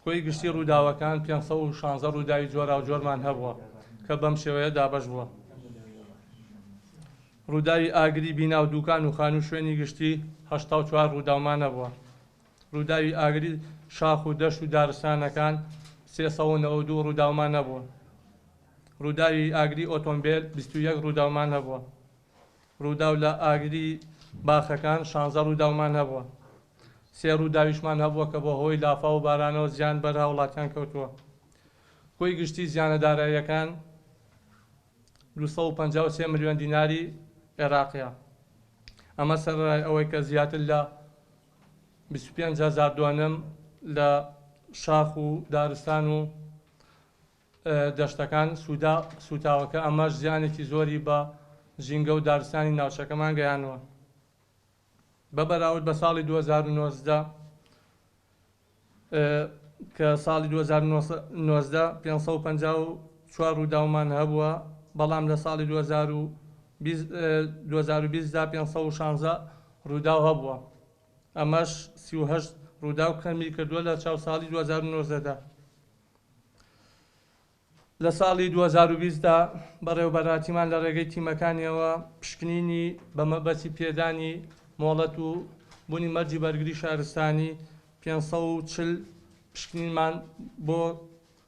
کۆی گشتی ڕووداوەکان 516 ڕووداوی جۆراوجۆرمان هەبووە کە بەم شێوەیە دابەش بووە. ڕووداوی ئاگری بینا و دوکان و خانوو شوێنی گشتی 84 ڕووداومان هەبووە. ڕووداوی ئاگری شاخ و دەشت و دارستانەکان 392 ڕووداومان هەبووە. ڕووداوی ئاگری ئۆتۆمبێل 21 ڕووداومان هەبووە. ڕووداو لە ئاگری باخەکان 16 ڕووداومان هەبووە. 3 ڕووداویشمان هەبووە کە بەهۆی لافاو و بارانەوە زیان بەر هاوڵاتیان کەوتووە. کۆی گشتی زیانە داراییەکان 253 ملیۆن دیناری عێراقیە. ئەمە سەرەڕای ئەوەی کە زیاتر لە 25 هەزار دۆنم لە شاخ و دارستان و دەشتەکان سوودا سووتاوە کە ئەمەش زیانێکی زۆری بە ژینگە و دارستانی ناوچەکەمان گەیانوە. بە بەراورد بە ساڵی 2019 کە ساڵی 2019 554 ڕووداومان هەبووە، بەڵام لە ساڵی 2020 دا 516 ڕووداو هەبووە، ئەمەش 38 ڕووداو کەمی کردووە لە چاو ساڵی 2019 دا. لە ساڵی 2020 دا بەڕێوەبەرایەتیمان لە ڕێگەی تیمەکانیەوە پشکنینی بە مەبەستی پێدانی مۆڵەت و بوونی مەرجی بەرگری شارستانی 540 پشکنینمان بۆ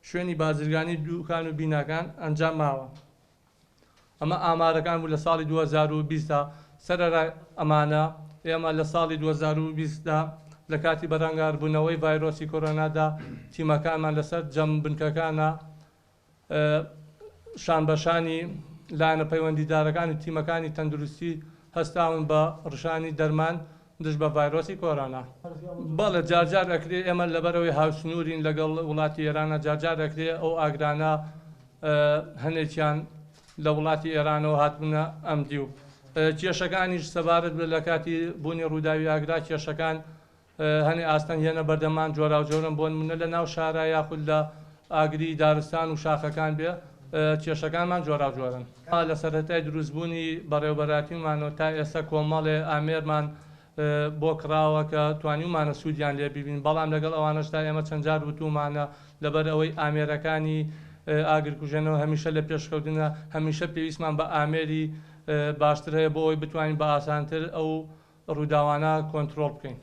شوێنی بازرگانی دوکان و بیناکان ئەنجام ماوە. ئەمە ئامارەکان بوو لە ساڵی 2020 دا. سەرەڕای ئەمانە ئێمە لە ساڵی 2020 دا لە کاتی بەرەنگاربوونەوەی ڤایرۆسی کۆرۆنادا تیمەکانمان لەسەر جەم بنکەکانە شانبەشانی لایەنە پەیوەندیدارەکان و تیمەکانی تەندروستی هەستاون بە ڕشانی دەرمان دژ بە ڤایرۆسی کۆرۆنا. بەڵێ جارجار ئەکرێ، ئێمە لەبەرئەوەی هاوسنوورین لەگەڵ وڵاتی ئێرانە جارجار ئەکرێ ئەو ئاگرانە هەنێکیان لە وڵاتی ئێرانەوە هاتبوونە ئەم دیو. کێشەکانیش سەبارەت بە لە کاتی بوونی ڕووداوی ئاگرا کێشەکان هەنێ ئاستەنگ یەنە بەردەمان جۆراوجۆرن، بۆ نموونە لە ناو شارا یاخود لە ئاگری دارستان و شاخەکان بێ کێشەکانمان جۆراوجۆرن. لە سەرەتای دروستبوونی بەڕێوەبەرایەتیمانەوە تا ئێستا کۆمەڵێ ئامێرمان بۆ کڕاوە کە توانیومانە سوودیان لێ ببین، بەڵام لەگەڵ ئەوانەشدا ئێمە چەند جار وتوومانە لەبەر ئەوەی ئامێرەکانی ئاگرکوژێنەوە هەمیشە لە پێشکەوتنە، هەمیشە پێویستمان بە ئامێری باشتر هەیە بۆ ئەوەی بتوانین بە ئاسانتر ئەو ڕووداوانە کۆنترۆڵ بکەین.